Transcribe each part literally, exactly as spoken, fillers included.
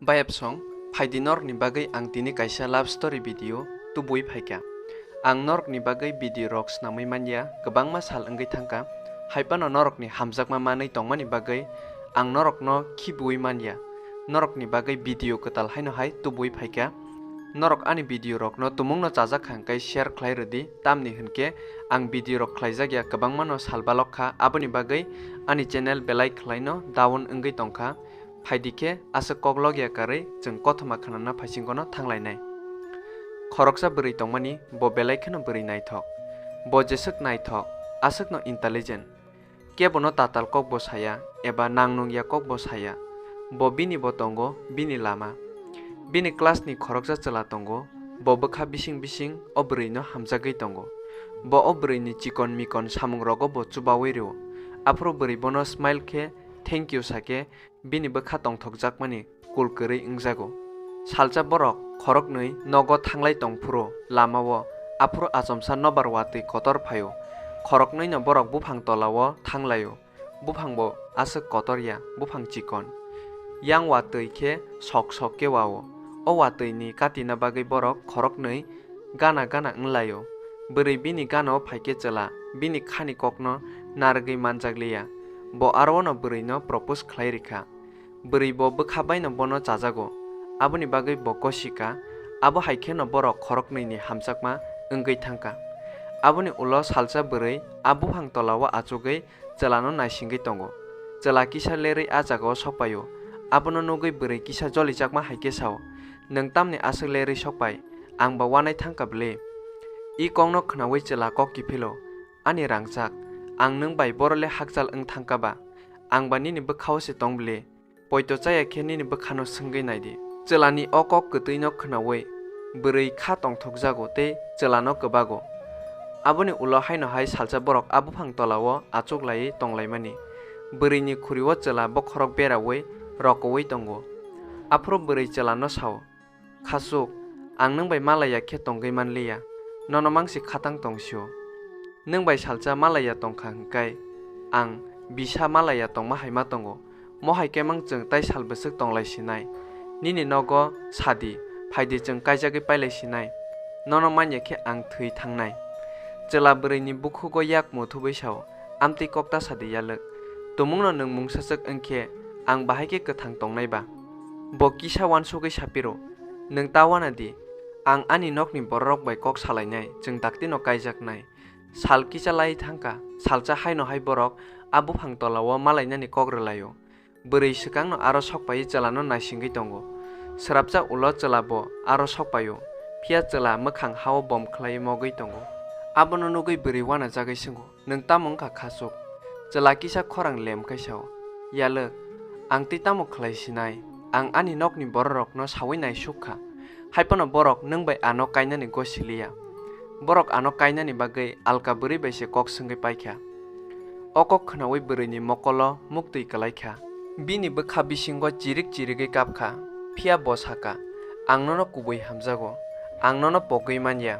Bayapsong, phaidi norokni bagwi ang tini kaisa love story video tubui phaikha. Ang norokni bagwi video rok snamwi manya kwbangma sal wngwi thangkha, haiphano norokni hamjakma manwi tongmani bagwi ang norokno khibiui manya. Norokni bagwi video kwtal haino hai tubui phaikha. Norok ani video rokno tumungno chajak kha hwnkhe share khlai rwdi, tamni hwnkhe ang video rok khlaijak ya kwbangmano sal balok kha, aboni bagwi ani channel belai khwlaino down wngwi tongkha. Phaidi khe aswk kok logya karwi chwng kothoma khwnana phaisingono thanglainai. Khoroksa bwrwi tongmani, bo belai kheno bwrwi naithok. Bo jeswk naithok, aswkno intelligent. Kebono tatal kokbo saya, eba nang nungya kokbo saya. Bo bini bo tongo, bini lama. Bini class ni khoroksa chwla tongo, bo bwkha bising bising o bwrwino hamjagwi tongo. Bo o bwrwini chikon mikon samungrogo bo chubaui rwo. Aphuru bwrwi bono smile khe thank you sakhe, bini bwkha tongthokjakmani kul kwrwi wngjago. Salsa borok khoroknwi nogo thanglai tong phuru lamao aphuru achomsa nobar watwi kotor phaio. Khoroknwino borok buphang tolao thanglaio. Buphangbo aswk kotor ya, buphang chikon. Yang watwi khe sok sok khe wao. O watwini katina bagwi borok khoroknwi gana gana wnglaio. Bwrwi bini ganao phaikhe chwla bini khani kokno narwgwi manjakliya. Bo arono bwrwino propose khlai rikha. Bwrwi bo bwkha baino bono chajago. Aboni bagwi bo gosika. Abo hai kheno borok khoroknwini hamjakma wngwi thangkha. Aboni ulo salsa bwrwi a buphang tolao achugwi chwlano naisingwi tongo. Chwla kisa lerwi a jagao sokpaio. Abono nugwi bwrwi kisa jolijakma hai khe sao, "Nwng tamni aswk lerwi sokpai? Ang ba uanai thangkha bwle?" I kokno khnaui chwla kok kiphilo, "Ani rangchak, ang nwng bai borole hakchal wng thangkha ba? Ang ba nini bwkhao se tong bwle? Poito chaya khe nini bwkhano swngwi naidi." Chwlani o kok kwtwino khnaui bwrwi kha tongthokjago tei chwlano kwbago. Aboni ulo haino hai salsa borok a buphang tolao achuklaiwi tonglaimani. Bwrwini khuriwo chwla bokhorok beraui rokoui tongo. Aphuru bwrwi chwlano sao, "Khasuk, ang nwng bai malaiya khe tongwi manliya, nono mangsi khatang tongsio. Nwng bai salsa malaiya tongkha hwnkhe ang bisa malaiya tongma hai ma tongo. Mo hai khe mang chwng tai sal bwswk tonglai sinai. Nini nogo sadi, phaidi chwng kaijagwi pailai sinai. Nono manya khe ang thwi thangnai." Chwla bwrwini bukhugo yak muthubui sao, "Amtwi kok ta sadi yalwk. Tumungno nwng mungsaswk wngkhe ang bahai khe kwthang tongnai ba?" Bo kisa uansugwi sapiro, "Nwng ta uana di, ang ani nokni bororok bai kok salainai, chwng daktino kaijaknai." Sal kisa lai thangkha, salsa haino hai borok a buphang tolao malainani kok rwlaio. Bwrwi swkangno aro sokpaiwi chwlano naisingwi tongo. Swrapsa ulo chwla bo aro sokpaio, phiya chwla mwkhang hao bom khlaiwi mogwi tongo. Abono nugwi bwrwi uanajagwi swngo, "Nwng tamo wngkha khasuk?" Chwla kisa khorang lem khai sao, "Yalwk, ang twi tamo khlai sinai? Ang ani nokni bororokno saui naisuk kha. Haiphano borok nwng bai ano kainani gosiliya. Borok ano kainani bagwi alka bwrwi bai se kok swngwi paikha." O kok khnaui bwrwini mokolo muktwi kwlaikha. Bini bwkha bisingo chirik chirigwi kapkha, phiya bo sakha, "Ang nono kubui hamjago, ang nono pogwi manya.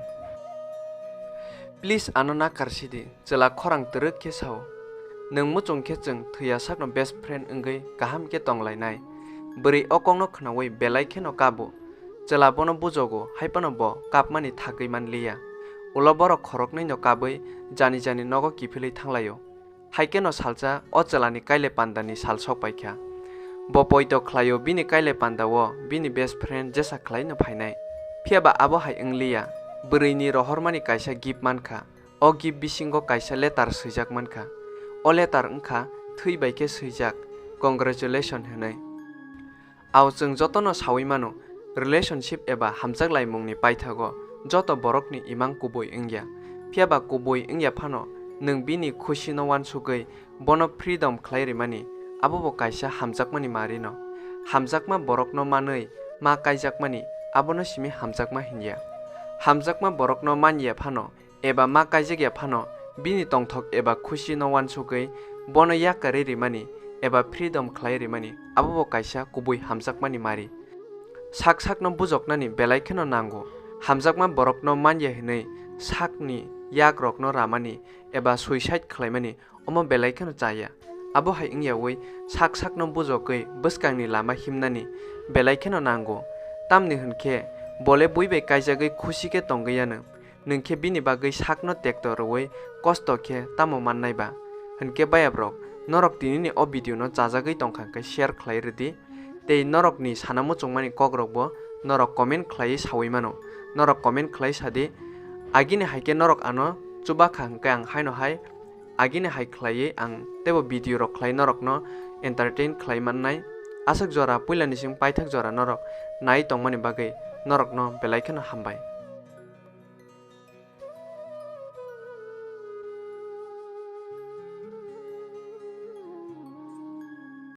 Please ano nakar sidi." Chwla khorang twrwk khe sao, "Nwng muchung khe chwng thwiya sakno best friend wngwi kaham khe tonglainai." Bwrwi o kokno khnaui belai kheno kabo. Chwla bono bujogo, haiphano bo kapmani thagwi manliya. Ulo borok khoroknwino kabwi jani jani nogo kiphilwi thanglaio. Hai kheno salsa o chwlani kaile pandani sal sokpaikha. Bo poito khlaio bini kaile pandao bini best friend jesa khlaino phainai. Phiyaba abo hai wngliya, bwrwini rohormani kaisa gift mankha. O gift bisingo kaisa letter swijak mankha. O letter wngkha thwi bai khe swijak, "Congratulation" hwnwi. Ao chwng jotono saui mano, relationship eba hamjak laimungni paithago joto borokni imang kubui wngya. Phiyaba kubui wngya phano, nwng bini khusino uansugwi bono freedom khlai rimani, abo bo kaisa hamjakmani marino. Hamjakma borokno manwi ma kaijakmani, abono simi hamjakma hinya. Hamjakma borokno manya phano, eba ma kaijak ya phano, bini tongthok eba khusi no uansugwi bono yakarwi rimani eba freedom khlai rimani, abo bo kaisa kubui hamjakmani mari. Sak sakno bujoknani belai kheno nango. Hamjakma borokno manya hinwi sakni yakrokno ramani eba suicide khlaimani omo belai kheno chaya. Abo hai wngyawi sak sakno bujokgwi bwskangni lama himnani belai kheno nango. Tamni hwn khe bo le bui bai kaijagwi khusi khe tongwi anw. Nwng khe bini bagwi sakno tekto rwui kosto khe tamo mannai ba? Hwn khe bayabrok, norok tinini o video no chajagwi tongkha hwn khe share khlai rwdi. Tei norokni sana muchungmani kokrokbo norok comment khlaiwi saui mano. Norok comment khlai sadi, agini hai khe norok ano chubakha hwn khe ang haino hai agini hai khlaiwi ang teibo video rok khlai norokno entertain khlai mannai. Aswk jora puilani sing paithak jora norok nai tongmani bagwi norokno belai kheno hambai.